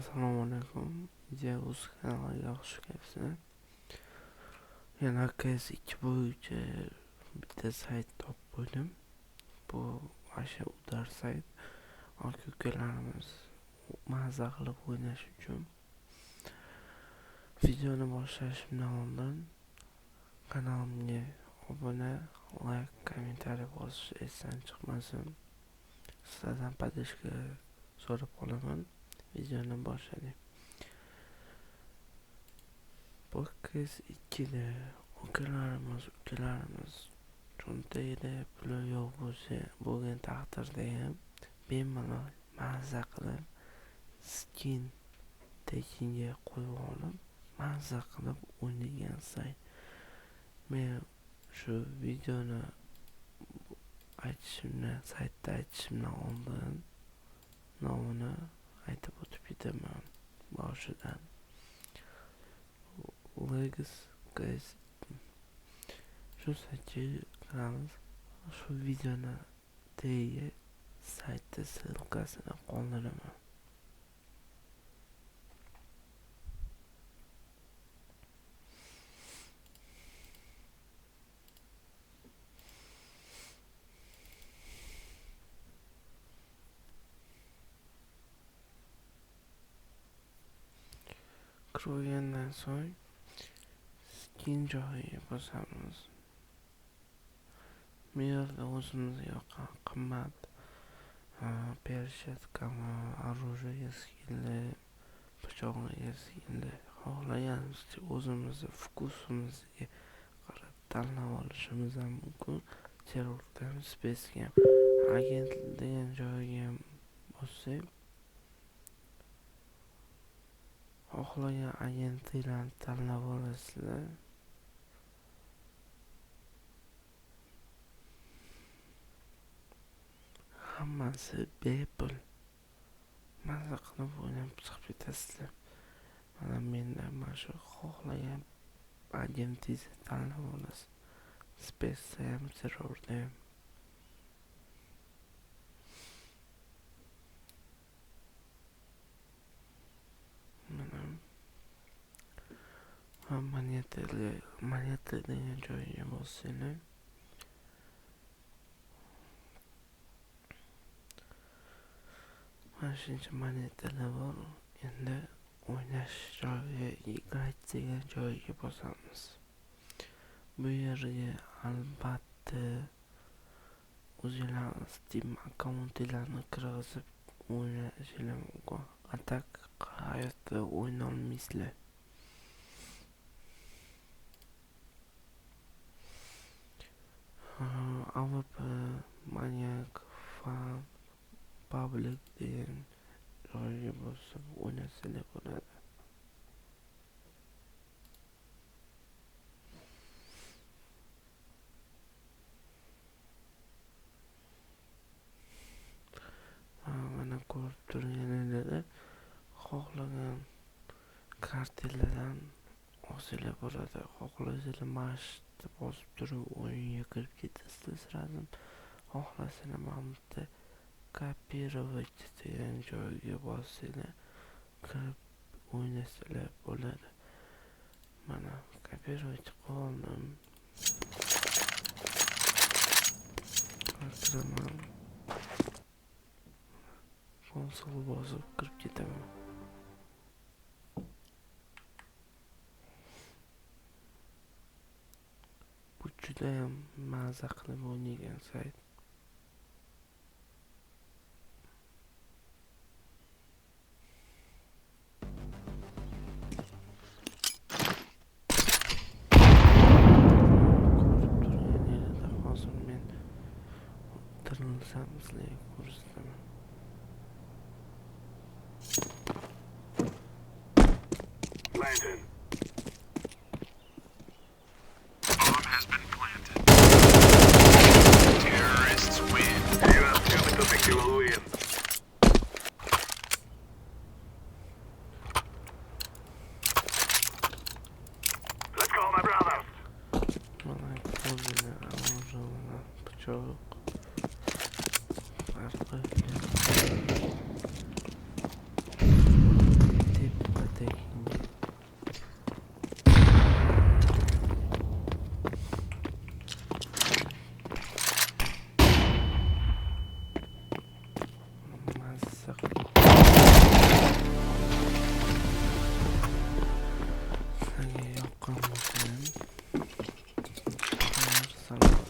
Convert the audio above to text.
Assalomu alaykum. Ideus kanaliga xush kelibsizlar. Yana CS2 bo'yicha bitta sayt topib qo'ydim. Bu o'sha udar sayt. Aka ukalarimiz maza qilib o'ynash uchun. Videoni boshlashimdan oldin kanalimga obuna, like, kommentariy bosish esdan chiqmasin. Sizlardan поддержка so'rab qolaman. Videoni boshladik. Bu CS2'da akalarimiz, ukalarimiz cho'ntagida puli yo'q bo'lsa, bo'lgan taqdirda ham bemalol maza qilib skin tekinga qo'yib olib maza qilib o'ynagan sayt. Men shu videoni aytishimni, saytda aytishimdan oldin nomini aytib o'tib ketaman boshidan. Legs guys, shu saytga kiramiz. Shu videoni tagiga saytda ссылкасini qoldiraman. Kirgandan so'ng skin joyiga bosamiz. Bu yerda o'zimizga yoqqan qimmat perchatkami, orужие skinli, pichoqlarga skinli xohlaganimizcha o'zimizni vkusimizga qarab tanlab olishimiz ham mumkin. Terrorga ham, spesga ham, agent degan joyiga ham bossak, xohlagan agentinglarni tanlab olasizlar. Hammasi bepul. Maza qilib o'ynab chiqib ketasizlar. Mana menda mana shu xohlagan agentingizni tanlab olasiz. Spesda ham, terrorda ham. Mana moneta degan joyiga bossanglar, mana shuncha monetalar bor. Endi o'ynash joyi, играть degan joyiga bosamiz. Bu yerga albatta o'zinglarni Steam akkauntinglarni kirgizib o'ynashinglar mumkin. A tak hayotda o'ynolmaysizlar. AWP, Maniac, Fan, Public degan joyga bosib o'ynasanglar bo'ladi. Mana ko'rib turganinglarda xohlagan kartalardan olsanglar bo'ladi. Xohlasanglar mana bosib turib o'yinga kirib ketasizlar sразу. Xohlasanglar mana bu yerda kopировать degan joyga bossanglar kirib o'ynasanglar bo'ladi. Mana kopировать qildim. Kiraman. Konsol bosib kirib ketaman. Bu judayam maza qilib o'ynagan sayt. Ko'rib turganinglarda hozir men tirilsam sizlarga ko'rsataman. Planted. Bomb has been planted. Terrorists win. You have 2 to secure the win. Let's go, my brothers. Mana ko'zini orужие, pichoq farqi. Bosaman.